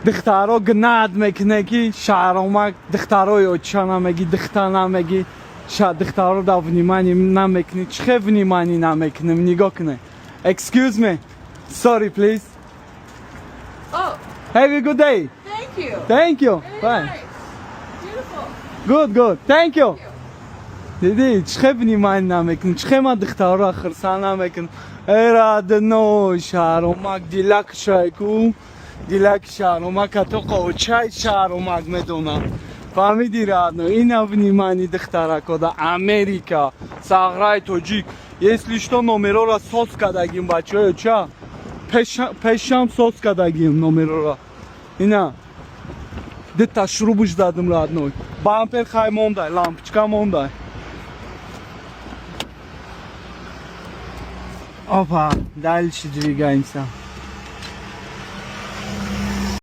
Духтаро гнать мекуне, ки шаҳромак духтарои оча намеги, духта намеги, духтаро да внимание намекунӣ. Чӣ хел внимание намекунем? Нигоҳ куне. Excuse me, sorry, please. Oh, Have a good day. Thank you. Thank you. Very Bye. nice. Beautiful. Good, good, thank you. Дидӣ, чӣ хел внимание намекунем, чӣ хел ман духтароро хурсанд намекунем? Э, родной, шаҳромак дилакшайку, дилаки шаҳромак атоқа очай шаҳромак медонам. Фаҳмиди, родной? Ина внимание духтарако да Америка, сағраи тоҷик. Если что, номерора соз кардагим, бачаҳои оча, пешам соз кардагим номерора. Ина дета шрубуш дадим, родной. Бампер хай мондай, лампочка мондай. Опа, дальше двигаемся.